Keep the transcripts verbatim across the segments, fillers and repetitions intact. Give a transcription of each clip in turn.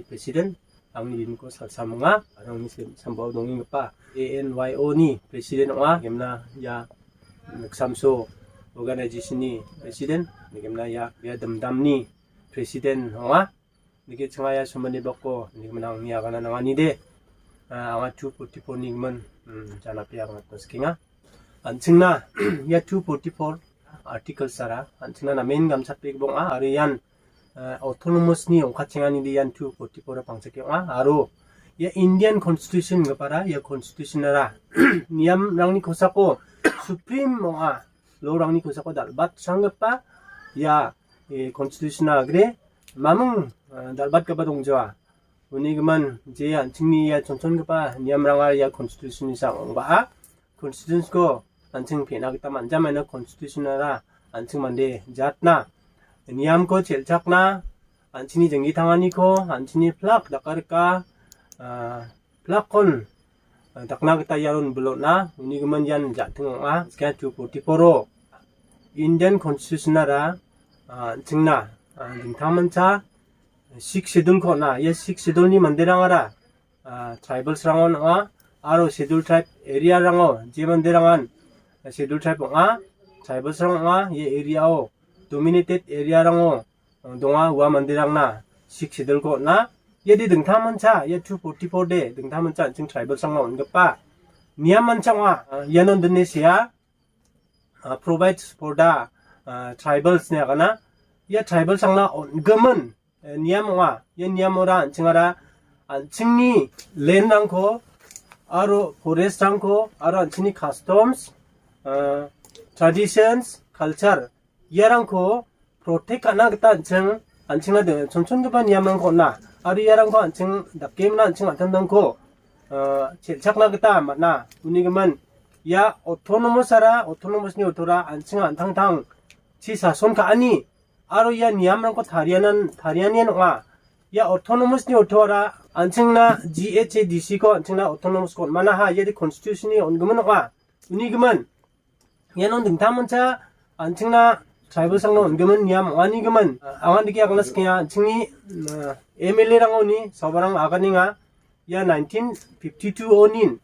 President, angni bimingko Salsam ong·a, aro angni sem-, sambao dongenggipa A N Y O ni President ong·a, nikemna ia Niksamso Organization-ni President, nikemna ia, ia Dimdamni President ong·a. Nike chinga ia somanni bako, nikemna angni agana nangani de, ah, anga two forty-four ni gimin, mm, janapi agana sikenga. An·chingna ia two forty-four articles-ara an·chingna namen gamchape gibonga, aro ian, eh, autonomous-ni ongkachengani de ian two forty-four-a pangchake ong·a, aro ia Indian Constitution gipara, ia Constitution-ara niamrangni kosako supreme ong·a, law-rangni kosako dal·batsanggipa ia, eh, Constitution-a agre mamung, eh, dal·batgipa dongjoa. Uni gimin je an·chingni ia chonchongipa niamranga ia Constitution-ni sa ong·baa. Constitution-ko an·ching pena gita man·jamaina Constitution-ara an·ching mande jatna niamko chelchakna, an·chingni jenggitanganiko, an·chingni plak dakarika, ah, plakkon, ah, dakna gita iaron bilona, uni gimin ian ja·ting ong·a. Sika two forty-four-o Indian Constitution-ara, ah, an·chingna, ah, dingtangmancha Sixth Schedule-ko on·a. Ia Sixth Schedule-ni manderangara, ah, tribals-rangon ong·a, aro Schedule Tribe area-rango je manderangan Schedule Tribe ong·a, tribals-rang ong·a, ia area-o dominated area-rango donga ua manderangna Sixth Schedule-ko on·a. Ia de dingtangmancha, ia two forty-four de dingtangmancha an·ching tribals-rangna on·gipa niammancha ong·a. Ah, iano indine sea, ah, provides for the, ah, tribals ine agana. Ia tribals-rangna on·gimin, eh, niam ong·a. Ia niamora an·chingara an·chingni land-rangko aro forest-rangko aro an·chingni customs, ah, traditions, culture, iarangko protect ka·na gita an·ching, an·chingna de-, chonchongipa niamrangko on·a. Aro iarangko an·ching dakemna an·ching an·tangtangko, ah, chelchakna gita man·a. Uni gimin, ia autonomous-ara, autonomous-ni author-a an·ching an·tangtang chi sason ka·ani aro ia niamrangko tarianan-, tarianian ong·a. Ia autonomous-ni author-ara an·chingna G H A D C-ko an·chingna autonomous-ko on·manaha, ia de Constitution-ni on·gimin ong·a. Uni gimin, iano dingtangmancha an·chingna tribals-rangna on·gimin niam ong·ani gimin. Anga dike agana sikenga an·chingni, ah, M L A-rangoni sabarang aganenga. Ia nineteen fifty-two-onin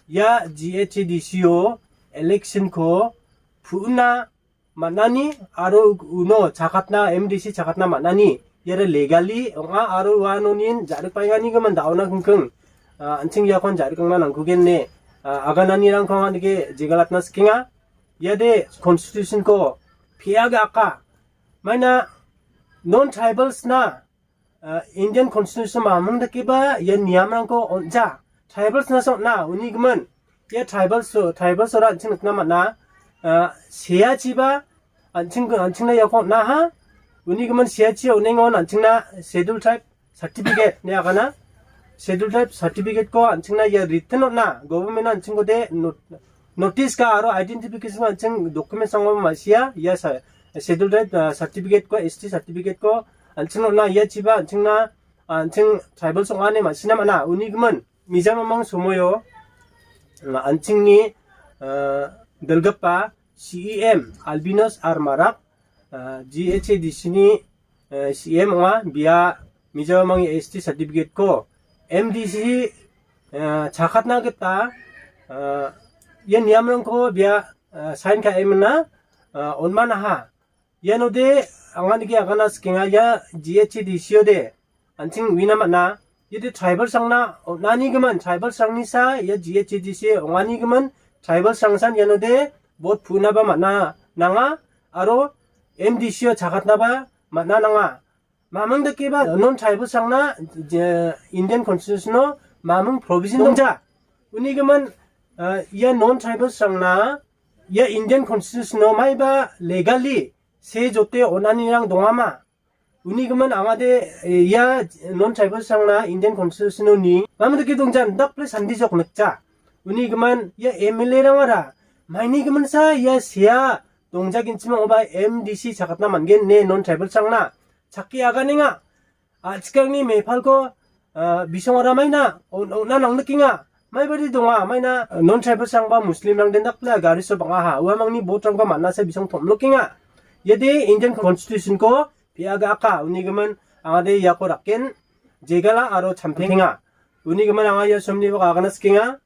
ia G H A D C-o election-ko pu·na man·ani aro uno chakatna, M D C chakatna man·ani iara legally ong·a aro uanonin ja·rikbaengani gimin da·ona kingking, ah, an·ching iakon ja·rikangna nangkugen ine, ah, agananirangko anga dike jegalatna sikenga. Iade Constitution-ko pe·a ga·aka. Maina non-tribals-na ah, Indian Constitution mamung dakeba ia niamrangko on·ja. Tribals-nasa on·a, uni gimin. Ia tribals, tribals-ora an·ching nikna man·a. Ah, seachiba an·ching, an·chingna iako on·aha. Uni gimin seachi on·engon an·chingna Schedule Tribe Certificate ine agana. Schedule Tribe Certificate-ko an·chingna ia written on·a. Government-na an·chingkode not-, notice ka aro identification an·ching documents-rangkoba ma·sia. Ia sa-, Schedule Tribe, ah, certificate-ko, S T certificate-ko an·ching on·a, ia chiba an·chingna, ah, an·ching tribals ong·a ine ma·sina man·a. Uni gimin, mijamamang somoio, ah, an·chingni, ah, dilgipa C E M Albinus R Marak, ah, G H A D C-ni, eh, C E M ong·a, bia mijamamangni S T certificate-ko M D C, eh, chakatna gita, ah, ia niamrangko bia, ah, sign ka·emina, ah, on·manaha. Ianode anga nike agana sikenga ia G H A D C-ode an·ching uina man·a. Iade tribals-rangna on·ani gimin, tribals-rangnisa ia G H A D C ong·ani gimin, tribals-rangsan ianode vote pu·naba man·a nanga aro M D C-o chakatnaba man·a nanga. Mamung dakeba non-tribals-rangna je Indian Constitution-o mamung provision dongja. Uni gimin, ah, ia non-tribals-rangna ia Indian Constitution-o maiba legally se jote on·anirang dongama. Uni gimin anga de, eh, ia non-tribals-rangna Indian Constitution-oni mamung dake dongja indakple sandijok nikja. Uni gimin ia M L A-rangara maini giminsa ia sea dongjagenchim ong·oba M D C chakatna man·gen ine non-tribals-rangna chake aganenga. A·chikangni mepalko, ah, bisongara maina on-, on·na nangnikenga. Maibadi donga, maina non-tribals-rangba Muslim-rang den dakpla gariso bang·aha. Uamangni vote-rangba man·asa bisong tom·lokenga. Iade Indian Constitution-ko pe·a ga·aka. Uni gimin angade iako raken Jegala aro champenga. Uni gimin anga ia somni bak agana sikenga.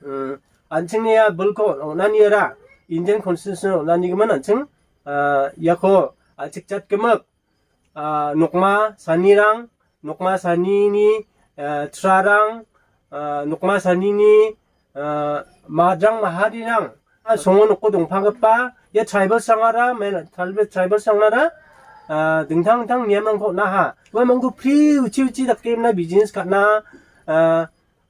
Hmm, an·chingni ia bilko on·aniara Indian Constitution on·ani gimin an·ching, ah, iako a·chik jatgimik, ah, nokma sanirang, nokma sanini, ah, trarang, ah, nokma sanini, ah, madrang maharirang, ah, songo noko dongpagipa, ia tribal sangara, men-, tribal, tribal sangara, ah, dingtang dingtang niamrangko on·aha. Uamangko pri uchi uchi dake mna business ka·na, ah,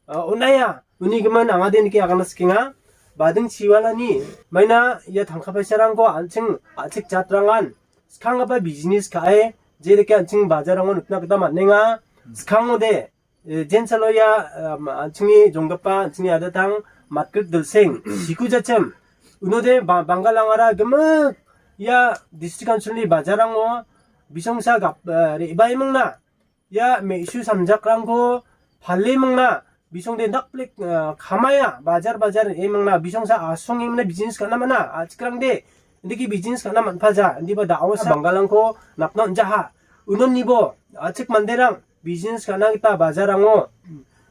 ah, on·aia. Uni gimin angade nike agana sikenga. Bading chiwalani maina ia tangka paisarangko an·ching a·chik jatrangan skanggipa business ka·e, jedake an·ching bajarango nikna gita man·enga. Skangode, eh, jensalo ia, um, an·chingni jonggipa, an·chingni adatang matgrik dilseng, sikujachim. Unode ba-, Bangalangara gimik ia district councilni bajarango bisongsa gap-, eh, re·baimingna. Ia me·su samjakrangko pale mingna, bisongde dakplik, ah, kamaia, bajar bajar e mingna, bisongsa asonge mingna business ka·na man·a, a·chikrangde, indiki business ka·na man·paja, indiba da·osa Bangalangko napna on·jaha. Unon nibo, a·chik manderang, business ka·na gita bajarango,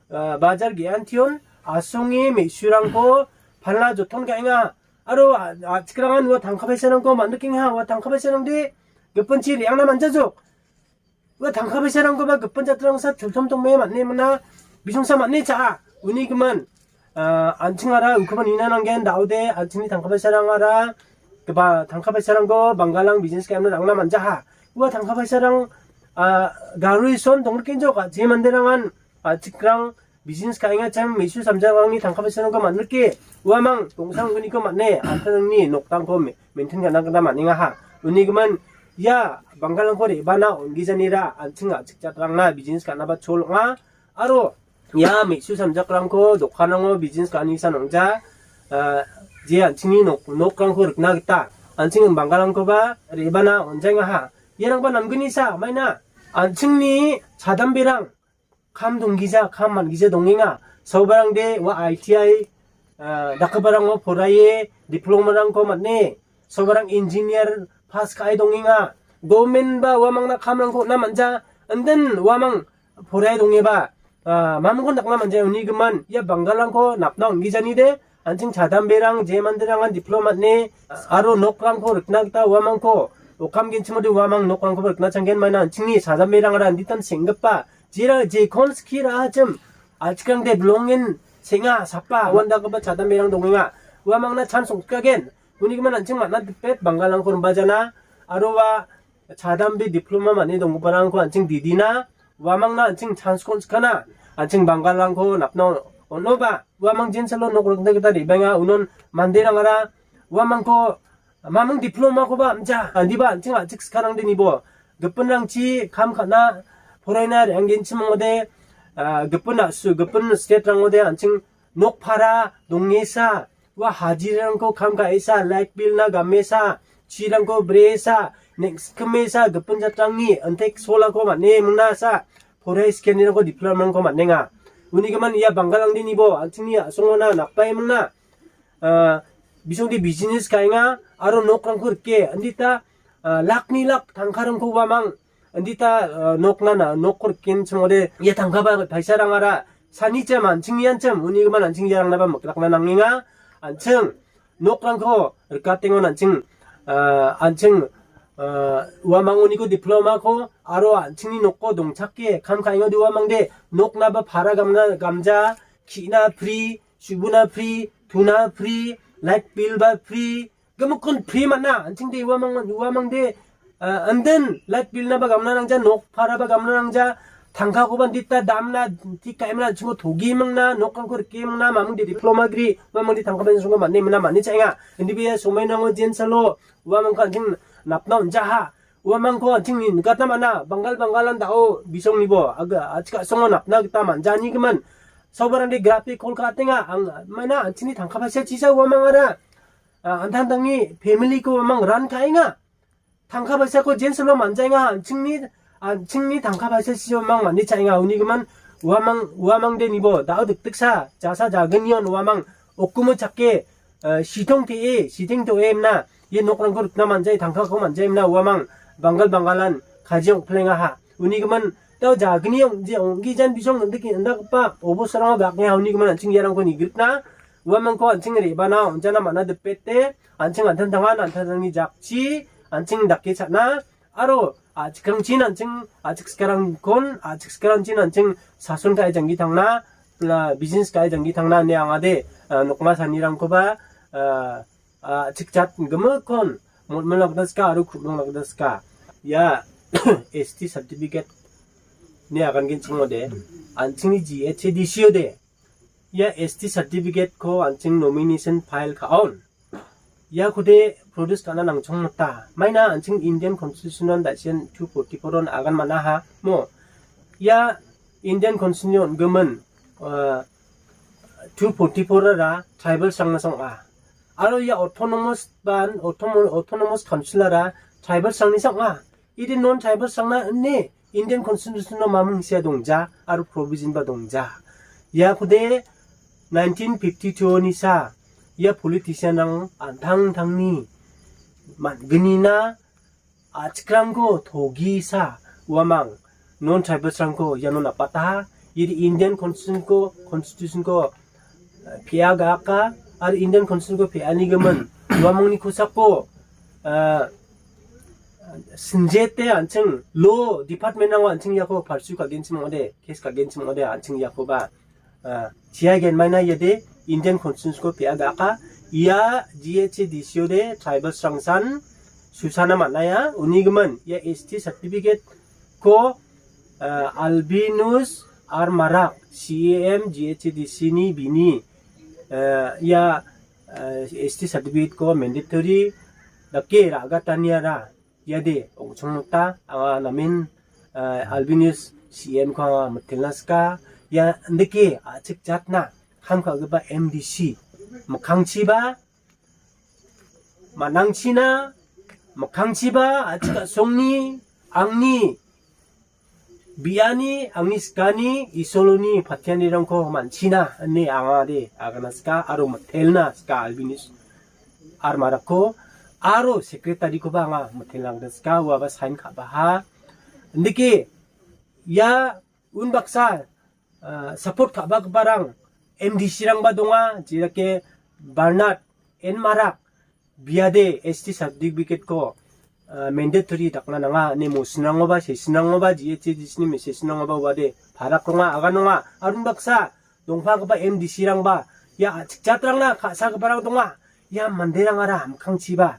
ah, bajar ge·antion, asonge me·surangko palna joton ka·enga. Aro a-, a·chikrangan ua tangka paisarangko man·rikenga, ua tangka paisarangde gipinchi re·angna man·jajok. Ua tangka paisarangkoba gipin jatrangsa chulchom tongmee man·e mingna, bisongsa man·e cha·a. Uni gimin, ah, an·chingara ukoba nina nanggen da·ode, an·chingni tangka paisarangara, giba tangka paisarangko Bangalang business ka·emna rangna man·jaha. Ua tangka paisarang, ah, garui son dongrikenjok, a-, je manderangan, a·chikrang business ka·engachim, me·su samjakrangni tangka paisarangko man·rike. Uamang dongsang gniko man·e, an·tangni nokdangko me-, maintain ka·na gita man·engaha. Uni gimin ia Bangalangko re·bana on·gijanira an·ching a·chik jatrangna business ka·naba chol ong·a. Aro ia me·su samjakrangko dokanrango business ka·ani san ong·ja, ah, je an·chingni nok-, nokrangko rikna gita an·ching Bangalangkoba re·bana on·jaengaha. Iarangba namgnisa maina an·chingni chadamberang kam donggija, kam man·gija dongenga. Saobarangde ua I T I, ah, dakgiparango poraie diplomarangko man·e. Saobarang engineer pass ka·e dongenga. Government ba uamangna kamrangko on·na man·ja. Indin uamang poraie dongeba, ah, mamingkon dakna man·ja uni gimin. Ia Bangalangko napna on·gijanide. An·ching chadamberang je manderangan diploma man·e aro nokrangko rikna gita uamangko okam genchimode uamang nokrangkoba rikna changgen maina an·chingni chadamberangara inditan seng·gipa jera jekon skie ra·achim a·chikrangde bilongen seng·a sapa uandagipa chadamberang dongenga. Uamangna chans ong·skagen. Uni gimin an·ching man·a dipet Bangalangko rimbajana aro ua chadambe diploma man·e donggiparangko an·ching didina, uamangna an·ching chance-ko on·skana, an·ching Bangalrangko napna on-, on·oba, uamang jensalo nok rikna gita re·baenga, unon manderangara uamangko maming diplomakoba am·ja, indiba an·ching a·chik skarangde nibo, gipinrangchi kam ka·na, poraina re·anggenchim ong·ode, ah, gipin a·su, gipin state-rangode an·ching nok para dongesa, ua hajirarangko kam ka·esa, light bill-na gamesa, chirangko bresa, neng·skimesa, gipin jatrangni intek solako man·e mingnasa, porai skianirangko diplomrangko man·enga. Uni gimin ia Bangalangde nibo, an·chingni a·songona napbae mingna, ah, bisongde business ka·enga, aro nokrangko rike, indita, ah, lakni lak tangkarangko uamang, indita, ah, noknana, nokko rikenchimode, ia tangkaba paisarangara, sanicham, an·ching iancham, uni gimin an·ching iarangnaba mikrakna nangenga, an·ching nokrangko rikatengon an·ching, ah, an·ching, ah, uamangoniko diplomako, aro an·chingni nokko dongchake, kam ka·engode uamangde, noknaba para gamna, gamja, ki·na free, subuna free, tuna free, light bill-ba free, gimikkon free man·a, an·chingde uamang, uamangde, ah, indin light bill-naba gamna nangja, nok paraba gamna nangja, tangkakoba indita damna, tik ka·emna, an·chingko togi mingna, nokrangko rike mingna, mamingde diploma gri, uamangde tangka pen songko man·e mina man·e cha·enga. Indiba ia somainango jensalo, uamangko an·ching napna on·jaha, uamangko an·ching nikatna man·a, Bangal Bangalan da·o, bisongnibo, aga, a·chik a·songo napna gita man·jani gimin, saobarangde grape call ka·atenga, ang, maina an·chingni tangka paisa chisa uamangara, ah, an·tangtangni family-ko uamang ran ka·enga. Tangka paisako jensalo man·jaenga, an·chingni, an·chingni tangka paisa chisa uamang man·e cha·enga. Uni gimin uamang, uamangde nibo, da·o dikdiksa, jasa jaginion uamang, okkumo chake, eh, sitong te·e, siteng to·e mna, ia nokrangko rikna man·jae, tangkako man·jae mna uamang, Bangal Bangalan, kaji ong·pilengaha. Uni gimin, Dao jagni ong-, je ong·gijan bisong indake indakgipa obosarango dakne hauni gimin an·ching iarangko nigritna, uamangko an·ching re·bana ong·jana man·a dipete, an·ching an·tangtangan an·tangtangni jakchi, an·ching dake cha·na, aro a·chikrangchin an·ching, a·chikskarangkon, a·chikskarangchin an·ching sason ka·e janggi tangna, la, bijins ka·e janggi tangna ine angade, a, nokma sanirangkoba, a, a, chikjat gimikkon motmilakdaska aro ku·mongdakdaska. Ia S T certificate ne agangenchim ong·ode, an·chingni G H A D C ode, ia S T certificate-ko an·ching nomination file ka·on. Iakode produce ka·na nangchongmota. Maina an·ching Indian Constitution-on da·sian two forty-four-on agan man·aha mo. Ia Indian Constitution-ni on·gimin, uh, two forty-four-ara tribal-rangna song·a. Aro ia autonomous ban, automo-, autonomous council-ara tribal-rangni song·a. Idi non-tribal-rangna ine Indian Constitution-o mamung sia dongja aro provision-ba dongja. Iakode nineteen fifty-two-onisa ia politician-rang an·tangtangni man·gnina a·chikrangko togisa uamang non-tribals-rangko iano napataha. Idi Indian Constitution-ko, Constitution-ko, eh, pe·a ga·aka, aro Indian Constitution-ko pe·ani gimin uamangni kosako, eh, sinjete an·ching law department-rango an·ching iako pursue ka·genchim ong·ode, case ka·genchim ong·ode an·ching iakoba ah, chiagen maina iade Indian Constitution-ko pe·a ga·aka. Ia G H A D C-ode tribals-rangsan susana man·aia. Uni gimin ia S T certificate-ko, ah, Albinus R Marak, C E M G H A D C-ni bini, ah, ia, ah, S T certificate-ko mandatory dake ra·gataniara iade ong·chongmota anga namen, eh, Albinus C M-ko anga mitelna sika. Ia indike a·chik jatna kam ka·gipa M D C mikkangchiba, man·angchina, mikkangchiba a·chik a·songni angni biani angni sikani Isoloni patianirangko man·china ine angade agana sika aro mitelna sika Albinus R Marakko aro secretary-koba anga mitelna gita sika uaba sign ka·baha. Indike ia unbaksa, ah, support ka·bagiparang M D C-rangba donga, jedake Bernard N Marak, biade S T certificate-ko, ah, mandatory dakna nanga ine mosinrangoba, sesinrangoba, G H A D C-ni sesinrangoba uade parak ronga, agan ronga. Aro unbaksa dongpagipa M D C-rangba, ia a·chik jatrangna ka·sagiparang donga. Ia manderangara mikkangchiba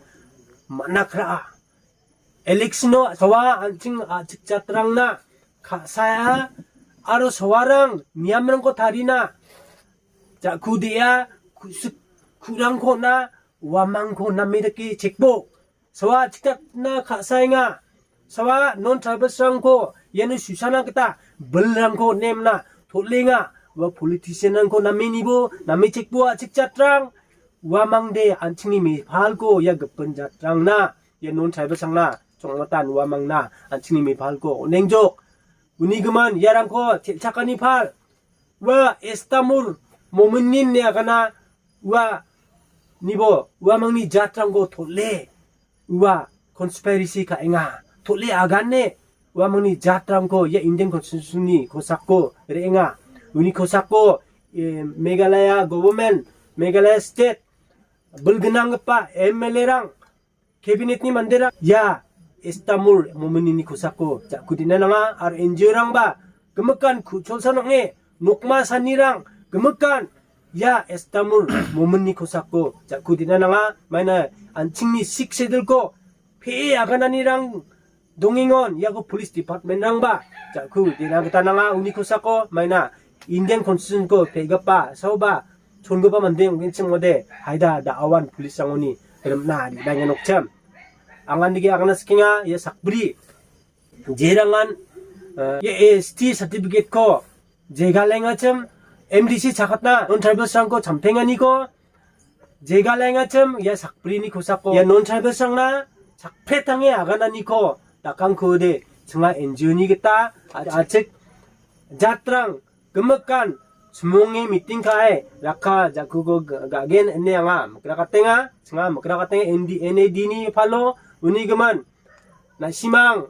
man·a kra·a. Election-o soa an·ching a·chik jatrangna ka·saia aro soarang niamrangko tarina ja·ku de·a, ku-, sik-, ku·rangko on·a, uamangko name dake chekbo. Soa a·chik jatna ka·saenga. Soa non-tribals-rangko iano susana gita bilrangko on·emna tol·enga. Ua politician-rangko namenibo name chekbo a·chik jatrang. Uamangde an·chingni mepalko ia gipin jatrangna, ia non-tribals-rangna, chongmatan uamangna an·chingni mepalko on·engjok. Uni gimin iarangko chel·chakani pal. Ua Estamur Mominin ine agana ua nibo uamangni jatrangko tol·e ua conspiracy ka·enga. Tol·e agane uamangni jatrangko ia Indian Constitution-ni kosako re·enga. Uni kosako, eh, Meghalaya government, Meghalaya state, bilgnanggipa M L A-rang, cabinet-ni manderang ia Estamur Mominini kosako ja·kudina nanga aro N G O-rangba gimikan ku·cholsa nang·e nokma sanirang gimikan ia Estamur Mominni kosako ja·kudina nanga, maina an·chingni Sixth Schedule-ko pe·e agananirang dongengon iako police department-rangba ja·kudina gita nanga uni kosako, maina Indian Constitution-ko pe·gipa saoba chongipa mande ong·genchim ong·ode, haida da·awan police-rangoni rimna re·baenga nokchim. Angan dike agana sikenga ia sakbri jerangan, eh, ia S T certificate-ko jegalengachim M D C chakatna non-tribals-rangko champenganiko jegalengachim ia sakbrini kosako ia non-tribals-rangna chakpre tange agananiko dakangkuode chinga N G O-ni gita a-, a·chik jatrang gimikan chimonge miting ka·e rakka ja·kuko ga-, ga·gen ine anga mikrakatenga, chinga mikrakatenga N D, N A D-ni palo uni gimin na·simang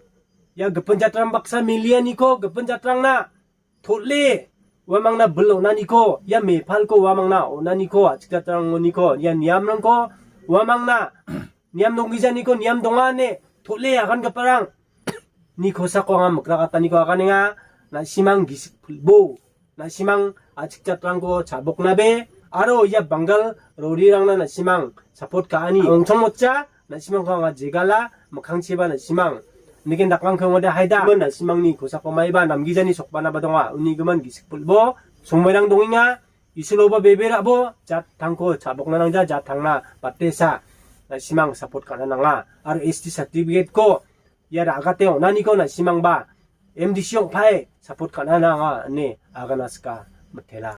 Ia gipin jatrang baksa milianiko gipin jatrangna tole uamangna bil onaniko, ia mepalko uamangna onaniko, a·chik jatrangoniko, ia niamrangko uamangna niam donggijaniko niam donga ine tole agangiparang ni kosako anga mikrakataniko aganenga. Na·simang gisik pilbo. Na·simang a·chik jatrangko chaboknabe aro ia Bangal rorirangna na·simang support ka·ani. Ongchongmotja, na·simangko anga jegala, mikkangchiba na·simang. Niken dakang kengode haida. Gimin na·simangni kosako maiba namgijani sokbanaba donga. Uni gimin gisik pilbo. Songmairang dongenga. Isuloba bebe rabo, jat tangko chabokna nangja, jat tangna batesa. Na·simang support ka·na nanga. Aro S T certificate-ko ia ra·gate on·aniko na·simangba M D C ong·pae support ka·na nanga ine agana sika mitela.